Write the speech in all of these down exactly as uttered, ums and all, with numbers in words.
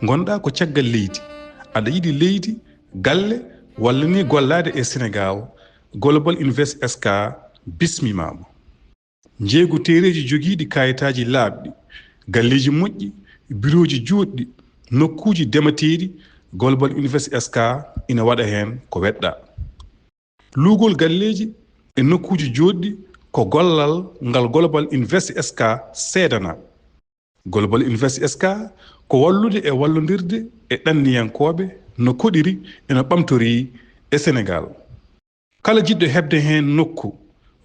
Ngonɗaa ko caggal leydi, aɗa yiɗi leydi, galle, walla ni gollaade e Senegaal, Global Invest S K bismimaama. Njeeygu teereeji jogiiɗi kaayitaaji laaɓɗi, galleeji moƴƴi, birooji juutɗi, nokkuuji demateeɗi, Global Invest S K ina waɗa heen ko weɗɗaa. Luugol galleeji e nokkuuji jootɗi ko gollal ngal Global Invest S K seedanaa. Global Invest S K ko wallude e wallondirde e ɗanniyankooɓe no koɗiri e no ɓamtorii e Senegaal. Kala jiɗɗo heɓde heen nokku,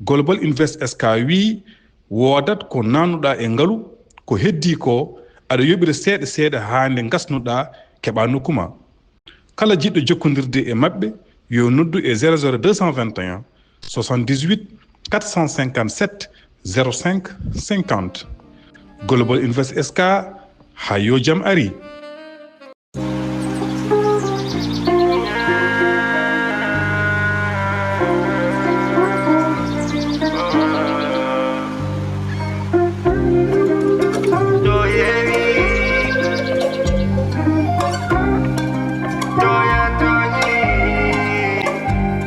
Global Invest S K wiyi woodat ko naatnuɗaa e ngalu, ko heddii ko aɗa yoɓira seeɗa seeɗa haa nde ngasnuɗaa keɓaa nokku ma. Kala jiɗɗo jokkondirde e maɓɓe yo noddu e zéro zéro deux cent vingt et un soixante-dix-huit quatre cent cinquante-sept zéro cinq cinquante. Global Invest S K, haa yo jam ari.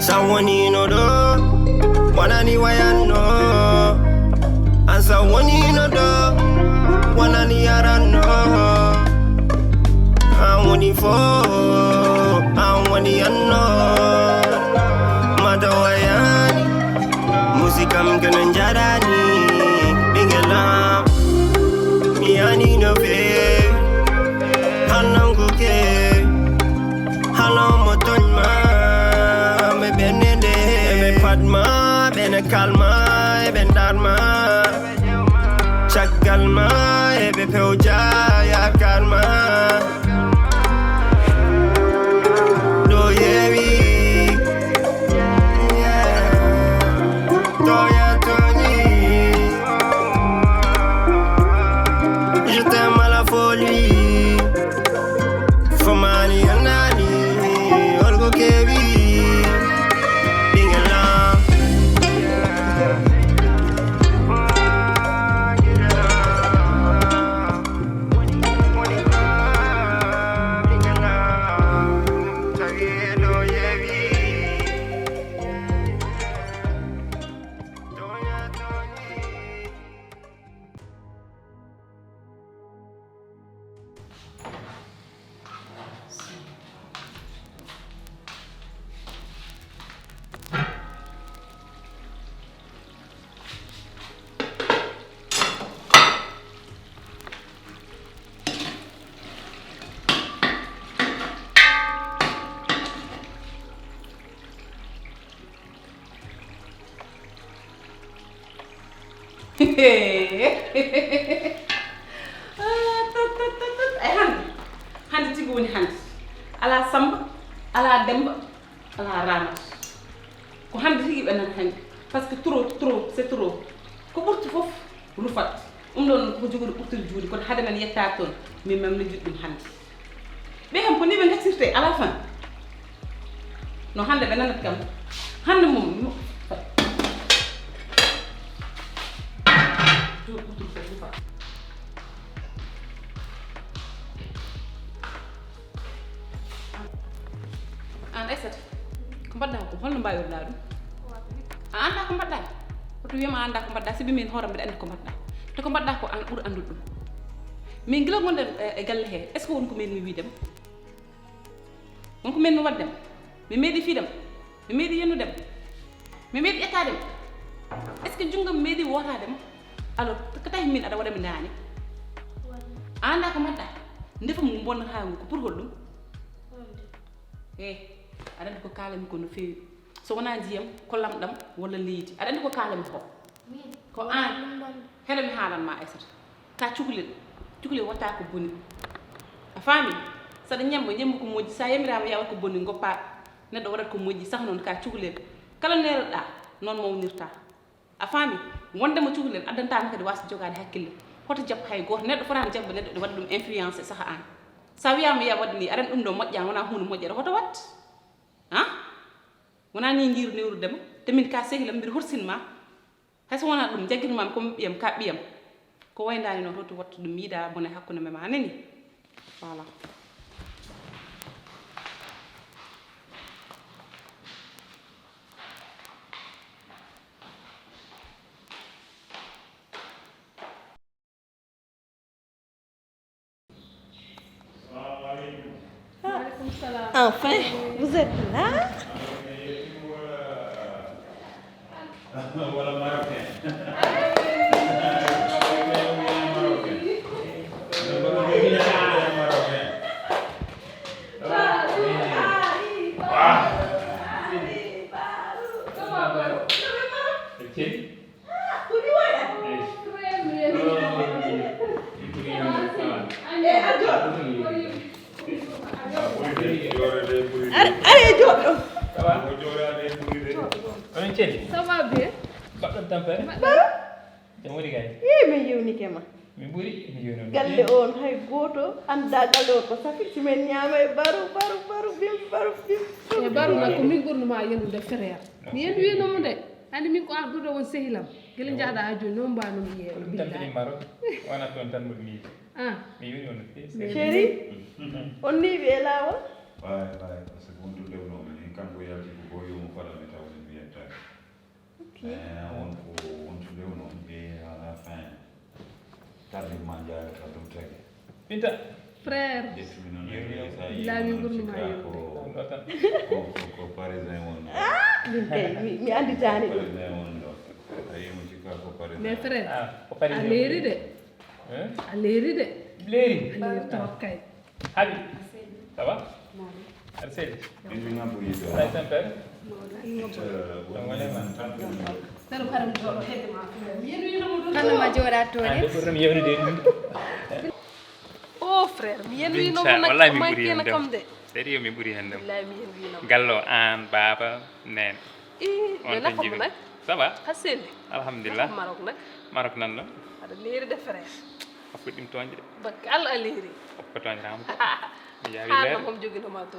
Sa wonino ɗo, wonani wayanno. An sa wonino ɗo, wonani yaranno. An woni fo, an woni anno. Mata wayani, musikam kene njarani. Ɓingelam, mi yani no fe, hannanguke. Halo mo tooñ ma, ɓe ɓennde nde, ɓe pat ma, ɓe ne kalma, ɓe ndar ma. Caggal ma, ɓe pewja yaakaar ma. Ɗo yewi, tooña tooñi. Je t'aime à la folie. Fomani anani, olgo kewi, ɓingelam. Ah, tut, tut, tut, tut. Ay, hannde, hannde tigi woni hannde. Alaa Samba, alaa Demba, alaa Ramata. Ko hannde tigi ɓe nana hannde. Parce que trop, trop, c'est trop. Ko ɓurti fof rufat. Ɗum ɗoon noon koko jogori ɓurtude juuɗe, kono hade men yettaade toon, min mam ne jiɗi ɗum hannde. Ɓe kam ko ni ɓe ngaccirte, alaa fan. No hannde ɓe nanat kam. Hannde mum, no, to ɓurtude fof rufat. Aan Aysata, ko mbaɗɗaa ko? Holno mbaawirɗaa ɗum? A anndaa ko mbaɗɗaa? Hoto wiyam a anndaa ko mbaɗɗaa, sibi min hooram mbiɗa anndi ko mbaɗɗaa. Te ko mbaɗɗaa ko aan ɓuri anndude ɗum. Min gila ngonɗen e, e galle hee, est-ce que won ko meeɗmi wiide ma? Won ko meeɗmi waɗde ma? Mi meeɗi fiide ma? Mi meeɗi yennude ma? Mi meeɗi ƴettaade ma? Est-ce que junngam meeɗi wootaade ma? Alors, ko tawi min aɗa waɗa mi naane? A anndaa ko mbaɗɗaa? Ndefu mum bonnata ngu ko pour holɗum? Eey, aɗa anndi ko kaalanmi ko no feewi. So wonaa ndiyam, ko lamɗam walla leydi. Aɗa anndi ko kaalanmi ko? Ko aan. Heɗo mi haalan ma, Aysata. Ka cukalel, cukalel waɗata ko boni. A faami? Saɗa ñamma, ñamma ko moƴƴi. Sa yamiraama yaa waɗ ko boni, ngoppa. Neɗɗo waɗat ko moƴƴi, saka noon ka cukalel. Kala neeroɗaa, noon mawnirta. A faami? Wondema cukalel addantaama kadi waasde jogaade hakkille. Hoto jaɓ hay gooto. Neɗɗo fotaani jaɓɓe neɗɗo ene waɗa ɗum influencé saka aan. Sa wiyaama yaa waɗ ni, aɗa anndi ɗum ɗo moƴƴaani, wonaa huunde moƴƴere, hoto waɗ? Ha? Wonaa ni njiiru newrude ma, te min ka sehil am, mbiɗa horsin ma. Hay so wonaa ɗum, njaggirmaami ko mi ɓiyam, ka ɓiyam. Ko wayndaani noon, hoto waɗtu ɗum, mi yiɗaa bone hakkunde men e maa, a nanii? Voilà. Enfin, vous êtes là. Voilà marocain. Allez, joɗɗo. Onon ceni? Ça va bien? Baɗɗon tampere? Baro? Jam woni kay? Ii, min yewnike ma. Min ɓuri, mi yoni on. Galle on hay gooto anndaa galle on ko safi, si min ñaama e baro, baro, baro, bim, baro, bim. E baro na ko min ɓurni ma yenude frère. Mi yenu wino mo de. Andi min ko an ɓurɗo won sehilam. Gila jahɗa ha joni non mbano mi yeewa. Ɗum tan kadi maro. Wona toon tan mboɗo miijo. Ah, Mi yoni on no feewi. Chéri, on niiɓi e laawol? Ɓay ɓay, parce que wontu lewnomi ni kanko yalti ko goo yo mo faɗa mi taw mi yettaaki. Eh, won ko wontu lewnomi ɓe à la fin tarde ma jaagata ɗum tagi. Binta. Frère. Ƴettumi noon Yoni e sa Lami yii ɓurmi noon ma sika yewde. Ko Ɗo tan. ko ko- ko parisien won. Min kay, mi mi annditaani ɗum. Parisien won ɗo. A yii mo sika ko parisien. Mais frère, Ah, ko parisien. A leeri de. Hein? A leeri de. Leeri. A leeri trop kay. Habi. Ça va? Aɗa selli? Min mi ngam ɓuri ɗo. Aɗa tampere? Wonani man tan ko Tan haram jooɗo hedde ma. Mi yenu yino mo ɗum. Hano ma jooɗa to An ne? de ɓurɗo mi yewnude ɗum. Oh frère, mi yenu yino mo Binta, wallahi nak mi man ɓuri kena hen kam dem. De. Sérieux mi ɓuri hen dem. Billahi mi yenu yino mo. Gallo an, baaba, nene. Ih, On mais tan nafa ko jiɗumi. Nak. Ça va? Ha selli. Alhamdulillah. Nafa Maroc nak. Maroc nan ɗo? Aɗa leeri de frère. A fuɗɗima toñde de. Bak Allah a leeri. Ko toñrama ko. Mi yaawi Haala leer. Moom joginoma to.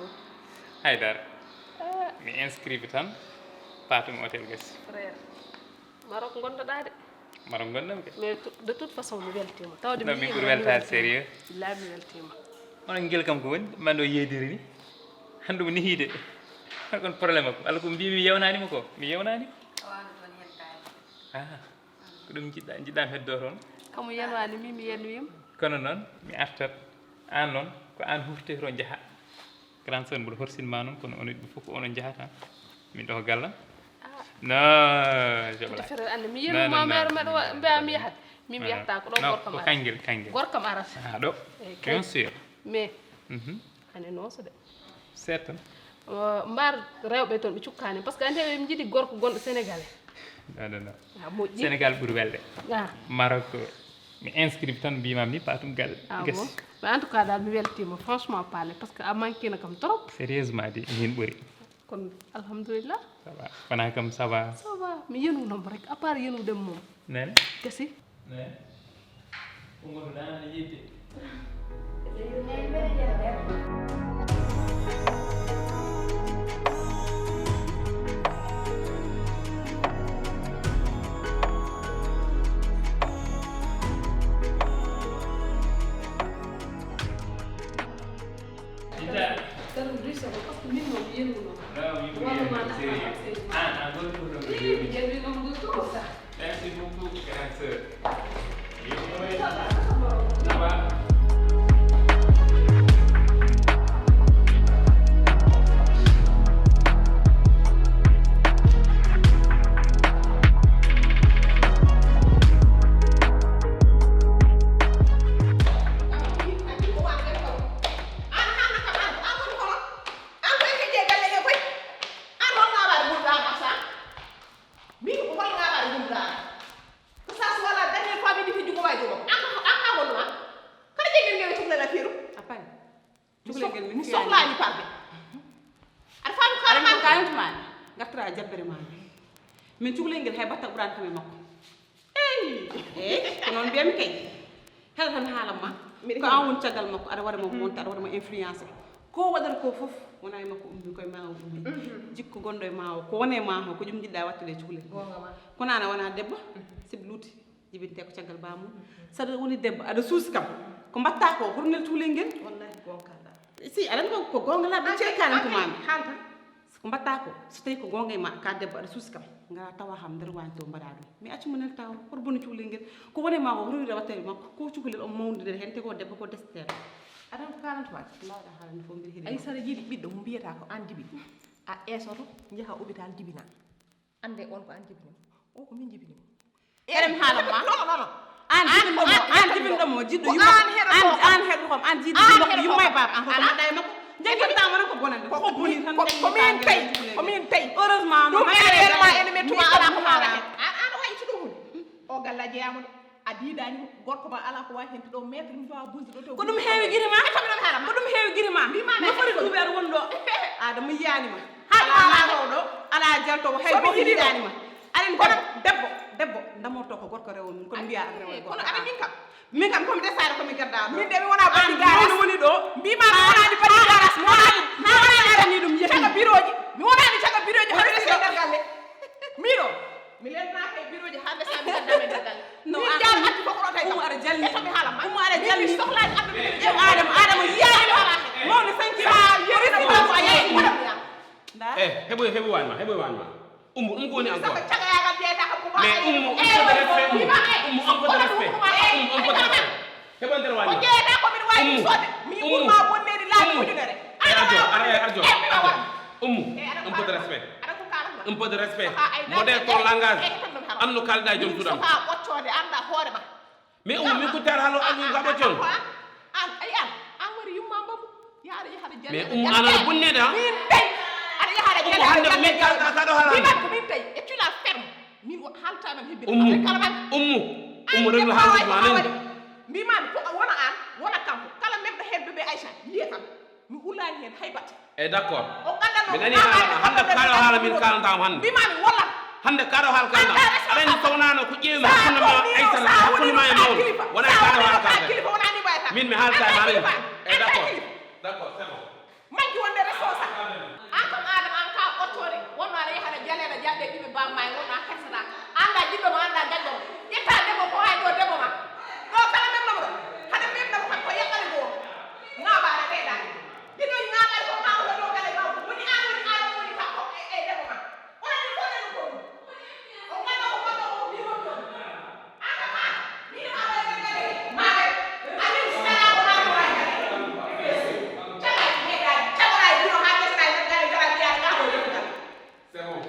Haydara. Ah, Mi inscribe tan. Patum hôtel gasi. Frère. Maroc gondoɗa de. Maroc gondam ke. Mais tout- de toute façon mi weltima. Tawde Non, min ɓuri weltaade sérieux. Billahi mi weltima. Onon ngel kam ko woni man ɗo yeydiri ni. Hande mo nihiide. Kon problème ko Allah ko mbimi mi yewnanima ko. Mi yewnani. Ah. Ko ɗum jiɗɗa jiɗɗam heddo toon. Kamo yenwani mi mi yenwima. Kono noon mi artat. An noon ko an hurte to jaha. Grand sœur mboɗo horsinma noon kono onon ɗum fof ko onon jahata. Min ɗo ko gallam. No. Ete frère ande mi yenuma mere mbeɗa mbiya mi yahat. Min mi yatta ko ɗo gorkam ko arata. Kangel kangel. Gorkam arata. Ha ɗo. Eyyi, kay. Bien sûr. Mais Mhm. Ane nooso de. Seeɗa tan. Mbar rewɓe toon ɓe cukkaani par ce que ande ɓe jiɗi gorko gonɗo sénégalais. Non, non, non. A moƴƴi. Sénégal ɓuri welde. Ah. Maroc mi inscribe tan mbimam ni patum galle. Ah Gasi. Bon. Mais en tout cas dal mi weltima franchement parler par ce que a manquina kam trop. Sérieusement di min ɓuri. Kono alhamdulillah. Ça va. Fana kam ça va. Ça va mi yenunoma rek à part yenudem moom. Nene. Gasi. Nene. Umar dana yidde. Tan rusa ko parce que min moom yenunoma. Merci beaucoup, grande sœur. Ça va. Min ko holno ngaɗa e gumdaare? Ko sa so wala dernier fois min ɗi jungo ma e jungo. An ko an ka wonno ma. Kada jegen ngel cuklel a firu. A pañ. Cuklel ngel min sohlani parde. Aɗa faami kala ma. Kañum ma. Gartira jabbere ma. Min cuklel ngel hay batta ɓurani kam e makko. Eyi. Eyi ko noon mbiyami kay. Hel tan haalam ma. Ko an woni caggal makko aɗa waɗa mo monta aɗa waɗa mo influence. Ko waɗata ko fof wona e makko ummi koye ma o ummi. Jikko gonɗo e ma o ko wone ma o ko ɗum jiɗɗa wattude e cuklel. Ko nana wona debbo. Sibi luuti jibinte ko caggal bamum. Saɗa woni debbo aɗa suusi kam. Ko mbatta ko hornel cuklel ngel. Wallahi gonka. Si aɗa ko ko gonga labɓe ceekanan ko mami. Halta. Ko mbatta ko so tawi ko gonga e ma ka debbo aɗa suusi kam. Ngara tawa kam nder waañ to mbaɗa ɗum. Mi accu mo nel taw, hoto bonu cukalel ngel. Ko woni ma o rowira wattani makko, ko cukalel o mawnidere heen, te ko debbo ko desteeɗo. Aɗa ko kalanta ma, mbaawɗa haalande fof mbiɗa heɗi. Ay, saɗa yiɗi ɓiɗɗo mo mbiyata ko aan jibini. A esoto, njaha hôpital jibina. Annde on ko aan jibini mo. O ko min jibini mo. Eɗen haala ma. Non, non, non. An jibin ɗo mo, an jibin ɗo mo, jiɗɗo yumma. An heɗoto kam, an jiɗɗo yumma e baaba, an hoto mbaɗɗa e makko. Jangirɗa mo ko bonande. Ko boni tan ko min tawi, ko min tawi. Heureusement no mayre ma ene mettuma ala ko haala. An an wayi ci ɗum. O galla jeyama ɗo. A diidani mo gorko ma ala ko wawi hen ɗo maître mi fawa bunde ɗo. Ko ɗum heewi giri ma? Ko ɗum heewi giri ma? No foti duuɓi aɗa woni ɗo? Aɗa mo yiyani ma. Ala ma ɗo ɗo, ala jaltowo hay goto yiɗani ma. Aɗen kono debbo, debbo damorto ko gorko rewo mum kono mbiya rewo gorko. Kono aɗa min kam. Min kam komi desare komi gadda ɗo. Min de mi wona bandi garas. Woni ɗo. Mbima mi wonani bandi garas. Mi wonani. Mi wonani arani ɗum yehi. Caga biroji. Mi wonani caga biroji. Hande se nder galle. Miɗo. Mi lelna kay biroji hande sa mi gadda mi nder galle. No. Min jaal atti ko ko tawi. Umu ara jalni. Eto mi hala ma. Umu ara jalni. Sohlani addu. Adama adama yiyani. Mawne sanki. Sa yeri ko a yeyi. Eh, heɓoy heɓoy wanma, heɓoy wanma. Ummu, ɗum ko woni encore? Mais Ummu, un peu de respect, Ummu. Ummu, un peu de respect. Ummu, un peu de respect. Heɓo nder wañi. Ummu, Ummu. Eh, arjo, arjo, arjo. Ummu, un peu de respect. Un peu de respect. Modère ton langage. Anno kalda e joom suuɗam. Mais Ummu, min ko tar halo Ummu gaba con. An ay an an wari yumma mbamu. Yaada yahada jale. Mais Ummu an aɗa bonnede ha. Min tawi aɗa yahada jale. Hande ko min kalda ka ɗo halani. Min ko min tawi et tu la ferme. Min o halta man hebbi. Ummu. Ummu. Ummu regla hawde ma nan. Mbimami ko wona an wona kanko kala memɗo hen bébé Aïcha yiye kam. Mi hulani hen hay batte. Eyi, d'accord. Mi nani haala ma. Hannde kaɗo haala min kaalanta mo hannde. Hannde kaɗo haala kaalanta mo. Aɗa anndi sownano ko ƴeewmi hakkunde ma Aysata, hakkunde ma e mawɗo. Wona e kaɗo haala kaalanta. Min mi haalta e ma min. Eyi, d'accord. D'accord, c'est bon. Majji wonde responsable. An kam Adama an ka ɓottore wonno aɗa yaha aɗa jaleɗa jalɗe ɓiɓe bamma e wonno a hersata. Anda jiɗɗo ma anda jaɗɗo ma. Ƴetta debbo ko hay ɗo debbo ma. Ɗo kala memɗo mo ɗo. Hade memɗo mo kam ko yaɓɓani goo. Ŋaaɓaare ɓeydaani. Ɗiɗo ŋaaɓaare fof maa wota ɗo gale mawɗo. Woni aan woni aan woni kanko e e debbo maa. Onon ɗi fof nani ko ɗum. O ŋanno ko ŋanno ko ɗum ɗi woni ɗon. Aan kam aan, miɗo maa waɗa gale gale. Maa waɗa. Aliou Sala ko maa ko waɗa gale. Caggal ɓeydaani. Caggal ay bino haa gesa ay gale gale mbiyaa ŋaaɓo debbo gal. C'est bon.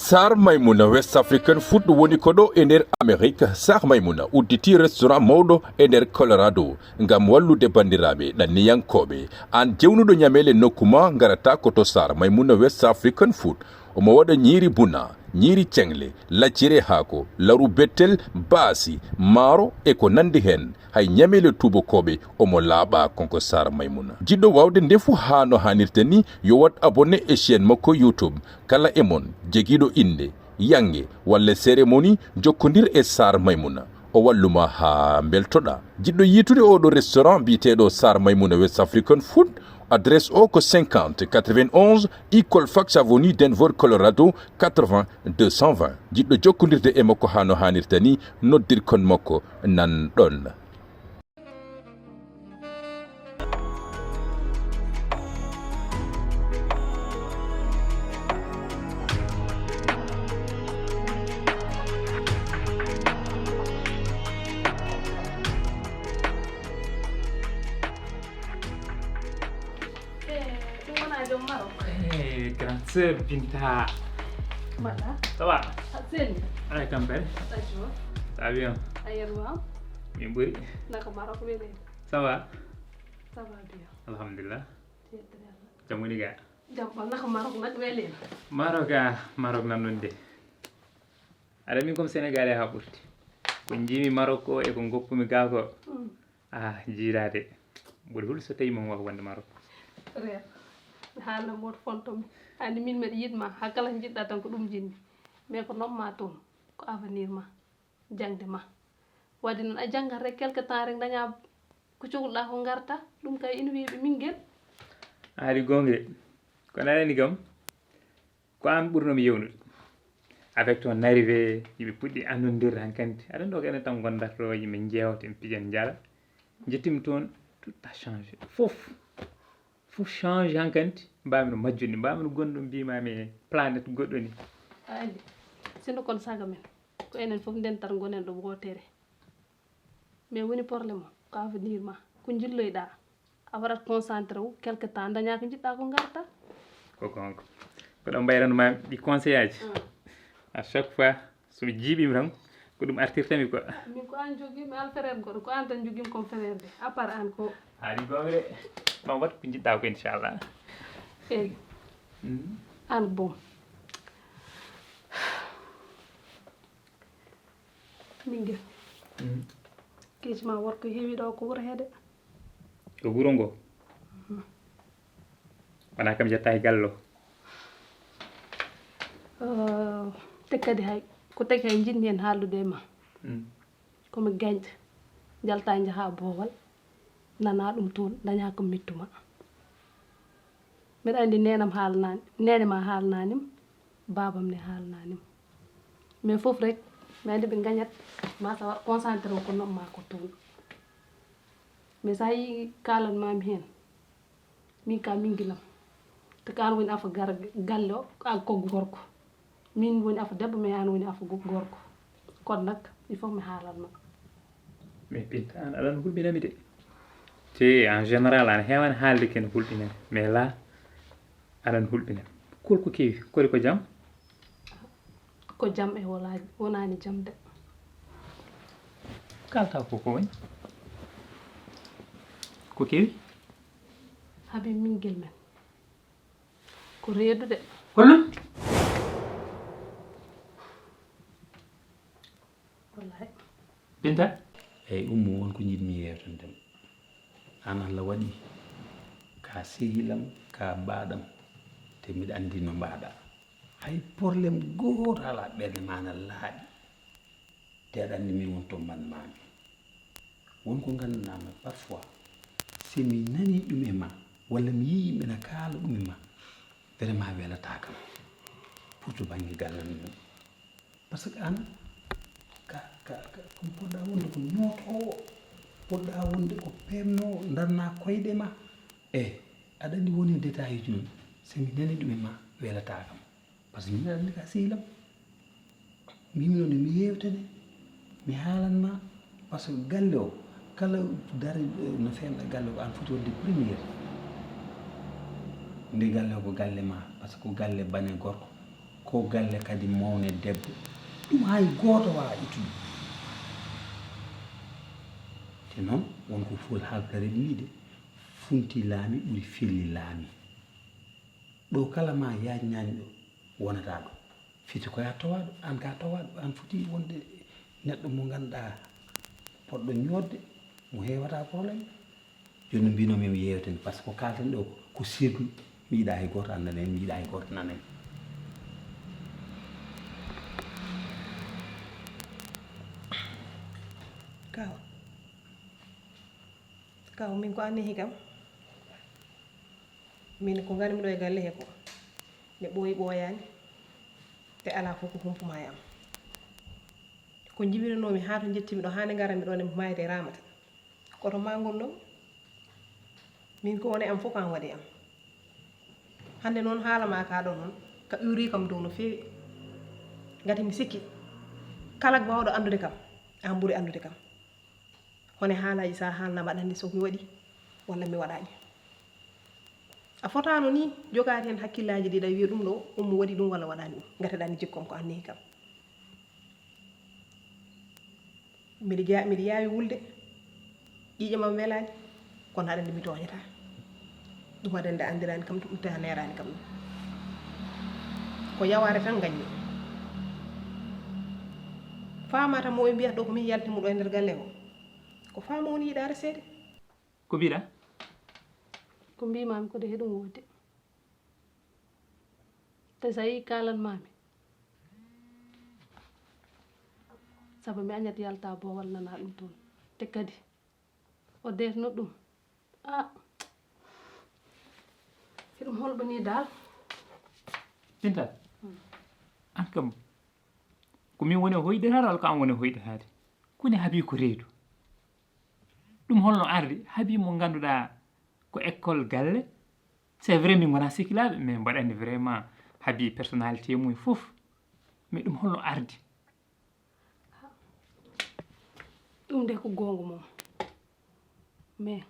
Sar Maymuna West African Food woni ko ɗo e nder Amerik. Sar Maymuna udditi restaurant mawɗo e nder Colorado ngam wallude banndiraaɓe ɗanniyankooɓe. Aan jewnuɗo ñameele nokku ma ngarata ko to Sar Maymuna West African Food. Omo waɗa ñiiri buna, ñiiri ceŋle, lacciri e haako, laru bettel, baasi, maaro e ko nanndi heen. Hay ñameele tuubakooɓe omo laaɓa. Kanko Sar Maymuna. Jiɗɗo waawde ndefu haa no haanirta ni, yo waɗ abonné e chaîne makko YouTube. Kala e mon jegiiɗo innde, yannge walla cérémonie, jokkondir e Sar Maymuna. O wallu ma haa mbeltoɗaa. Jiɗɗo yiitude oo ɗoo restaurant biyeteeɗo Sar Maymuna West African Food, adresse o ko cinquante quatre-vingt-onze Eagle Fox Avenue, Denver, Colorado, quatre-vingts deux cent vingt. Jiɗɗo jokkondirde e makko haa no haanirta ni, noddirkon makko nan ɗon. Eh, ɗum wona joom Maroc. Eh, grande sœur Binta. Mbaɗa? Ça va? A selli? Alay tampere. Ajo. Ça va bien? A yerwama? Min ɓuri. Naka Maroc weli? Ça va? Ça va bien. Alhamdulillah. Yettere Allah. Jam woni ga? Jam ɓal naka Maroc nag weli? Maroc a, Maroc nan non de. Aɗa min comme Sénégalais ha ɓurti. Ko jiimi Maroc ko e ko goppumi ga ko. Mm. Ah, jiidaade. Mboɗo hul so tawi mon wawa wonde Maroc. Reer. Mi haalna mooto fonto mi. Anndi min mbeɗa yiɗ ma, haa kala ko njiɗɗa tan ko ɗum njiɗmi. Mais ko noɓ ma toon, ko avenir ma, jaŋde ma. Waɗde noon a janngat rek quelque temps rek daña ko cohluɗa ko ngarta, ɗum kay ina weeɓi ɓinngel. A haali goonga de. Kono aɗa anndi kam, ko aan ɓurno mi yewnude. Avec ton arrivée, yimɓe puɗɗi annondirde hankadi. Aɗa anndi ɗo ko enen tan ngondata ɗo, yimɓe njeewta, en pijan njara. Njettimi toon, tout a changé. Fof. Fof change hankadi. Mbawmi no majjude, mbawmi no gonɗo mbimami e planète goɗɗo ni. A anndi, sinno kono saga men, ko enen fof ndentat ngonen ɗo wootere. Mais woni problème o, ko avenir ma, ko njilloyɗa. A waɗat concentré o, quelque temps daña ko njiɗɗa ko ngarta. Ko gonga. Ko ɗo mbayranma ɗi conseil aji. Mm. À chaque fois, so mi jiiɓima tan, ko ɗum artirtami quoi. Min ko an jogimi, mi ala frère goɗɗo, ko an tan jogimi comme frère de, à part an ko. Haali goonga de. Ma waɗ ko njiɗɗa ko, inchallah. Eyi. Mm. An bon. Ɓinngel. Mm. Keeci ma worko heewi ɗo ko wuro he de. Ko wuro ngo? Mhm. Wona kam jetta e gallo? Oh, te kadi hay, ko tagi hay njiɗmi heen haaldude e ma. Mm. Ko mi gañɗo, njalta njaha boowal, nana ɗum toon, daña ko mettuma. Mbeɗa anndi neenam haalnaani, neene ma haalnaani m, baabam ne haalnaani m. Mais fof rek, mi anndi ɓe ngañat, ma sa waɗ concentré o ko noɓ ma ko toon. Mais sa yii kaalan mami heen, min ka min gilam. Te ko an woni afa gar-, galle o, ko an ko gorko. Min woni afa debbo, mais an woni afa go-, gorko. Kono nak, il faut mi haalan ma. Mais Binta, an aɗan hulɓinami de. Te en général, an heewan haalde ken hulɓinami. Mais là, aɗan hulɓinami. Kol ko kewi, kori ko jam? Ko jam e wala-, wonani jam de. Kalta ko ko woni? Ko kewi? Habi ɓinngel men. Ko reedude. Holno? Wallahi. Binta? Eyyi, Ummu, won ko njiɗmi yeewtande ma. An Allah waɗi ka sehilam, ka mbaaɗam, te mbiɗa anndi no mbaaɗa. Hay problème gooto alaa, ɓernde ma na laaɓi. Te aɗa anndi min won to mban mami. Won ko ngannduɗaa ma parfois, si mi nani ɗum e ma, walla mi yii yimɓe na kaala ɗum e ma, vraiment welataa kam. Pour to bannge galle amin. Par ce que an, ka, ka, ka, ko poɗɗa wonde ko ñootoowo, poɗɗa wonde ko peemnoowo, darna koyɗe ma. E, aɗa anndi woni détail uji noon, si mi nani ɗum e ma, welataa kam. Par ce que min aɗa anndi ka sehil am. Mbimi noon mi yeewtane, mi haalan ma, par ce que galle o, kala dare, eh, no feewɗa galle o, ko an foti wonde première. Nde galle o ko galle ma, par ce que ko galle bane gorko, ko galle kadi mawne debbo. Ɗum hay gooto waawaa ittude. Te noon, won ko ful haaltare wiide, funti laami ɓuri felli laami. Ɗo kala ma yaajnaani ɗo, wonata ɗo. Fiti ko ya towaaɗo, an ka towaaɗo, an foti wonde neɗɗo mo ngannduɗaa poɗɗo ñootde, mo heewata problème. Jooni no mbinomi mi yeewten, par ce que ko kaalten ɗo ko sirlu, mi yiɗa hay gooto anndanay, mi yiɗa hay gooto nanay. Kaw. Kaw, min ko annihi kam. Min ko ngarmi ɗo e galle he ko, mi ɓooyi ɓooyaani, te alaa fof ko humpuma e am. Ko jibinanoomi haa to njettimi ɗo, haa nde ngaranmi ɗo, nde maayde Ramata. Ko to maa ngonnomi. Min ko woni am fof ko an waɗi am. Hannde noon haala ma ka ɗo noon, ka uri kam dow no feewi. Ngati mi sikki, kala baawɗo anndude kam, an ɓuri anndude kam. Hono haalaaji, so a haalnaama, aɗa anndi so mi waɗi walla mi waɗaani. A fotaano ni jogaade heen hakkillaaji ɗiɗa, wiya ɗum ɗo, Ummu waɗi ɗum walla waɗaani ɗum. Ngati aɗa anndi jikku am ko annihi kam. Miɗa ja-, miɗa yaawi wulde, ƴiiƴam am welaani, kono aɗa anndi mi tooñataa. Ɗum aɗa anndi a anndiraani kam ɗum, te a neeraani kam ɗum. Ko yawaare tan ngañmi. Faama tan mo ɓe mbiyata ɗo ko min yalti mo ɗo e nder galle o. Ko faama woni yiɗaade seede. Ko mbiɗa? Ko mbiimaami ko de hiɗum woodi. Te so a yii kaalanmaami. Sabu mi añat yalta boowal nana ɗum toon. Te kadi o deetno ɗum. Ah. Hiɗum holɓo nii dal. Binta, an kam ko min woni e hoyɗiraade walla ko an woni e hoyɗiraade? Koni Habi ko reedu? Ɗum holno ardi? Habi mo ngannduɗaa ko école galle. C'est vrai min ngonaa sehilaaɓe mais mbaɗa anndi vraiment Habi personnalité mum fof. Mais ɗum holno ardi? Ɗum de ko goonga mum. Mais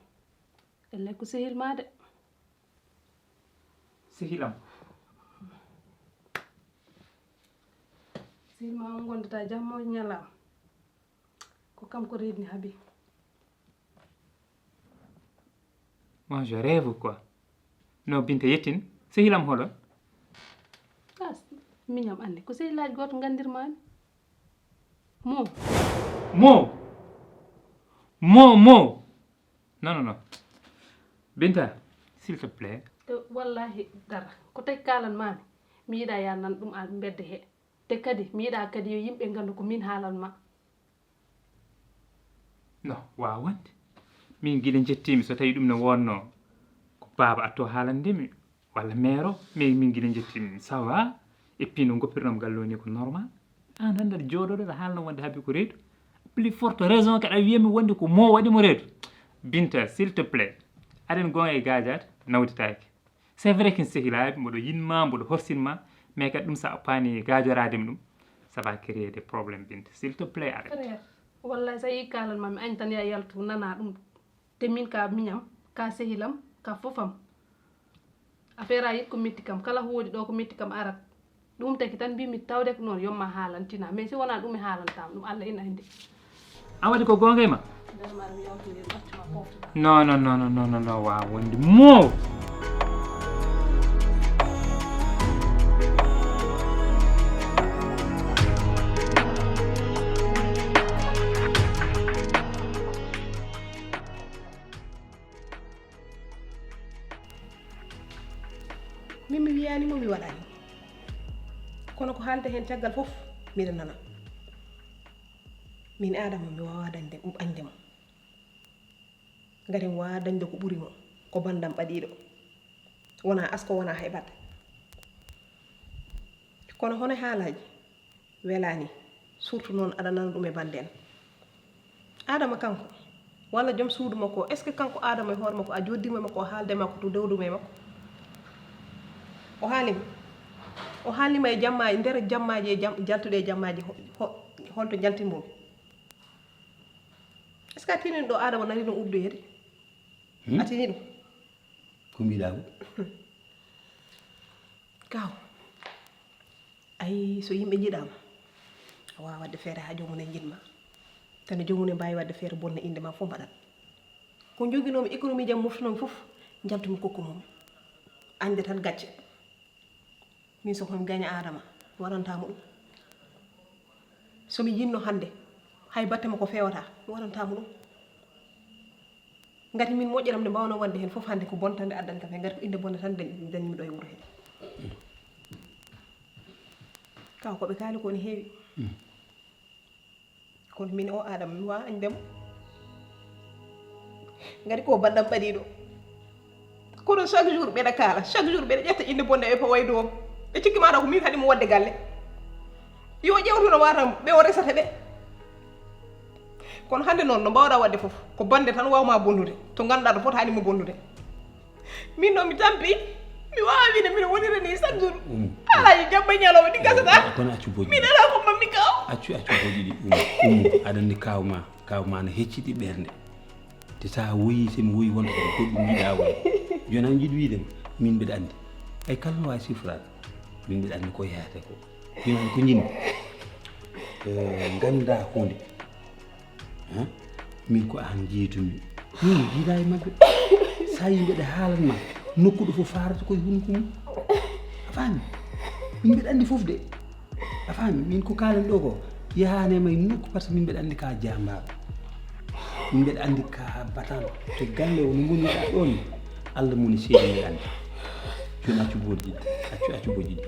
ellay ko sehil ma de. Sehilam. Sehil ma on gondata jamma e ñalaama. Ko kanko reedni Habi. Moi je rêve quoi. No Binta yettin. Sehilam holo? Ah, miñam anndi ko sehilaaji gooto nganndirmaani. Mo. Mo. Mo mo. Non non non. Binta, s'il te plaît. Te wallahi dara ko tawi kaalanmaami mi yiɗa ya nan ɗum a mbedde he. Te kadi mi yiɗa kadi yo yimɓe nganndu ko min haalan ma. Non, waawaa wonde. Min gila njettiimi so tawi ɗum ne wonno ko baaba atto haalande mi walla meero, mais min gila njettiimi ça va. Et puis no goppirnoo mi galle o ni ko normal. Aan tan mbeɗa jooɗoɗo aɗa haalna wonde Habi ko reedu. Plus forte raison kadi a wiyatmi wonde ko mo waɗi mo reedu. Binta, s'il te plaît, aɗen goonga e gaajaade nawditaake. C'est vrai que en sehilaaɓe, mboɗo yiɗ ma, mboɗo horsini ma, mais kadi ɗum so a oppaani gaajoraade mi ɗum, ça va créer des problèmes, Binta. S'il te plaît, arrête. Frère, wallahi so a yii kaalan ma mi añ tan ya yaltu nana ɗum. Te min ka miñam, ka sehilam, ka fofam. Affaire a yiɗ ko metti kam, kala ko woodi ɗo ko metti kam arat. Ɗum taki tan mbimi tawde ko noon yomma haalantina, mais si wonaa ɗum mi haalantaama, ɗum Allah ina anndi. A waɗi ko goonga e ma? Non non non non non non, waawaa wonde mo. Min mi wiyaani mo mi waɗaani, kono ko haalde heen caggal fof mbiɗa nana. Min Aadama mi waawaa dañde añde mo. Ngati mi waawaa dañde ko ɓuri mo, ko banndam ɓadiiɗo. Wonaa asko, wonaa hay batte. Kono hono haalaaji welaani, surtout noon aɗa nana ɗum e bannde en. Aadama kanko, walla joom suudu makko o, est-ce que kanko Aadama e hoore makko a jooɗdiima e makko o haalde ma ko to dewduma e makko? O haalima, o haalnima e jamma, nder jammaaji e jam, jaltuɗe e jammaaji, ho, ho, holto njaltinmomi? Est-ce que a tinino ɗo Aadama nani no uddoyede? Hmm? A tini ɗum? Ko mbiɗa ko? Kaw, ayi so yimɓe njiɗama a wawa wadde feere ha joomum en njiɗma. Tan joomum en mbawi wadde feere bonna inde ma fof mbaɗat. Ko joguinomi économie jam moftinomi fof jaltumi kokko mum. Añde tan gacce. Min so komi gaña Adama mi waɗantamo ɗum. Somi yinno hande hay batte makko fewata mi waɗantamo ɗum. Ngati min moƴƴeram nde mbawno wonde hen fof hande ko bontande addanta fe ngati ko inde bonde tan dañmi ɗo e wuuro he. Kaw koɓe kaali ko ne heewi. Kono min o Adama mi wawa añde mo. Ngati ko banndam ɓadiɗo. Kono chaque jour ɓeɗa kaala chaque jour ɓeɗa ƴetta inde bonde ɓe pawa e dow am. Ɓe cikki maɗa ko min haɗi mo wadde galle. Yo ƴewtu no watam ɓe o resata ɓe. Kono hande noon no mbawɗa wadde fof ko bande tan wawma bonnude to ganduɗa to fotani mo bonnude. Min noon mi tampi mi wawa wiide mbiɗa wonira ni chaque jour. Alay jabba ñalawma ɗi gasata. Kono accu boji min ala ko mammi kaw. Accu accu boji ɗi. Umu aɗa andi kawma. Kawma no hecciti ɓernde. Te sa woyi somi woyi wonta ko goɗɗum yiɗa woy. Joni an jiɗi wiide min mbiɗa andi. Ay kala no wawi sifrade. Min mbiɗa andi ko yahata ko. Joni an ko jinmi. Ganda hunde. Min ko an jiitumi. Min jiida e mabɓe. Sa yi mbeɗa haalanma nokkuɗo fof farata koye hunko mum. A faami? Min mbeɗa andi fof de. A faami? Min ko kalan ɗo ko yahani e may nokku par ce que min mbeɗa andi ka jambaɗo. Min mbeɗa andi ka batan. To galle o no ngoniɗa ɗon. Allah moni seedi nde andi. Jooni accu bojji ɗi. Accu, accu bojji ɗi.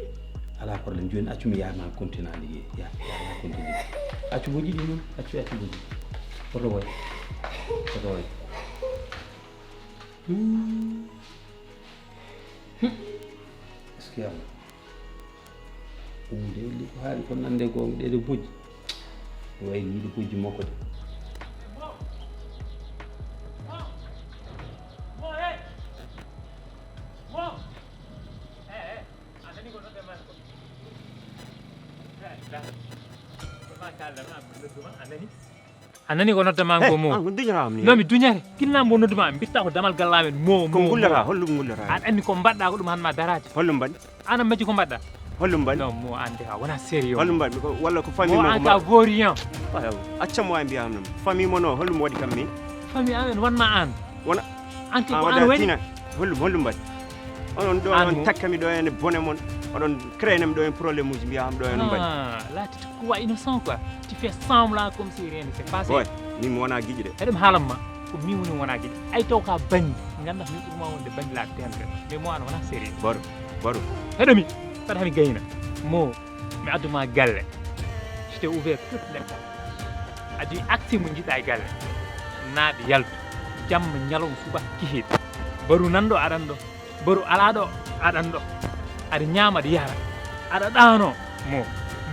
Alaa problème. Jooni accu mi yaha ma continue liggéey. Ya, ya, ya continue. Accu bojji ɗi noon. Accu, accu bojji ɗi. Foto woy. Foto woy. Hmm. Hmm. Est-ce que yalla? Ɗum de li ko haali ko nande ko ɗeɗo bojji. Wayi yiɗi bojji makko de. A nani ko nodda ma ko mo? An ko duñata am ni. No mi duñate. Kinna mbo noddu ma mbitta ko damal galla men mo. Ko mo, ngullata mo. Hollum ngullata? An anni ko mbaɗɗa ko ɗum han ma darade. Hollum mbaɗi? An a majji ko mbaɗɗa? Hollum mbaɗi? Non mo an de ha wona sérieux. Hollum mbaɗi? Ko walla ko famille mo mo an ko ka vaurien. Acca mo ay mbiya am non. Famille mo no hollum waɗi kam min? Famille amen wanma an. Wona an ke ko an woni? Hollum, hollum mbaɗi? Onon ɗo on takkami ɗo en bone mon. Oɗon créenam ɗo en problème uji mbiya am ɗo en mbaɗi. Ah, là tu te crois innocent quoi. Tu fais semblant comme si rien ne s'est passé. Boy, min mi wona giƴi de. Eɗum haalam ma ko min woni wona giƴi. Ay taw ka bandi. Ganda min ɓurma wonde bandi la tendre. Mais mo an wona sérieux. Baro, baro. Heɗo mi. Fata mi gayna. Mo mi adduma galle. Je t'ai ouvert toutes les portes. Adi acte mo jiɗa e galle. Naaɓe yaltu. Jamma ñalawma suba kihiɗe. Baru nanɗo aɗan ɗo. Baru alaa ɗo aɗan ɗo. Aɗa ñaama aɗa yara. Aɗa ɗaano mo.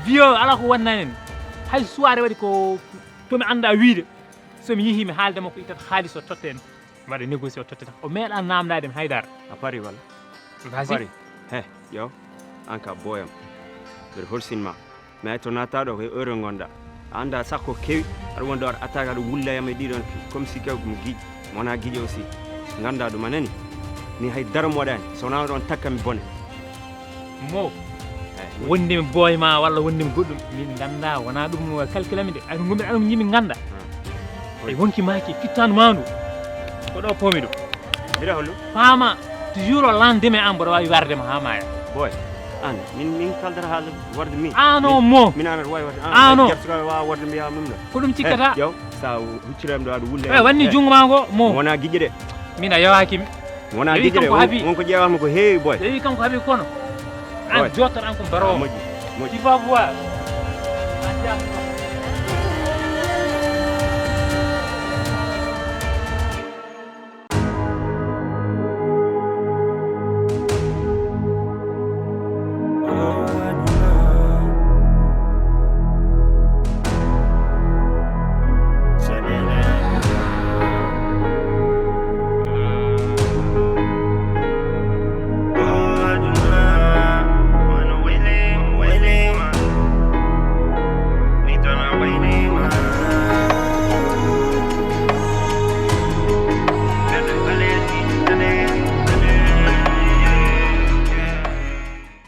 Vieux ala ko wannani en. Hay soirée waɗi ko to mi annda wiide. So mi yihi mi haalde makko ittat haalis o totten. Waɗa négocier o tottata. O meeɗa namdade mi haydara. A pari wala? Vas-y. Pari. He, yo. An ka boyam. Mbeɗa horsin ma. Mais to naata ɗo ko e heure ngonɗa. A anda sakko kewi. Aɗa wonde aɗa attaque aɗa wulla yam e ɗiɗon. Comme si kew mo giƴi. Mo wona giƴi aussi. Ganda ɗum a nani. Ni hay dara mo waɗani. So wona ɗon takka mi bone. Mo. Wondemi boy ma walla wondemi goɗɗum min ganda wona ɗum calcul ami de. Ay ɗum gomɗi ɗum yimi ganda. Ay wonki maki fittanu mandu. Ko ɗo pomi ɗum. Mbiɗa hollu? Faama toujours o lendemain an mboɗo wawi warde mo ha maya. Boy. An min min kaldata haala warde min. Ano mo. Min ana wawi warde. Ano. Jartugal wawa warde mbiya ɗum ɗo. Ko ɗum cikkata. Yo sa huccirem ɗo aɗa wulle. E wanni jungo ma ngo mo. Wona giƴƴe de. Min a yawaki mi. Wona giƴƴe de. Wonko ƴeewatmi ko heewi boy. Ƴeewi kanko haabi kono. An jottan an ko barowo. Moƴƴi, moƴƴi. Tu vas voir.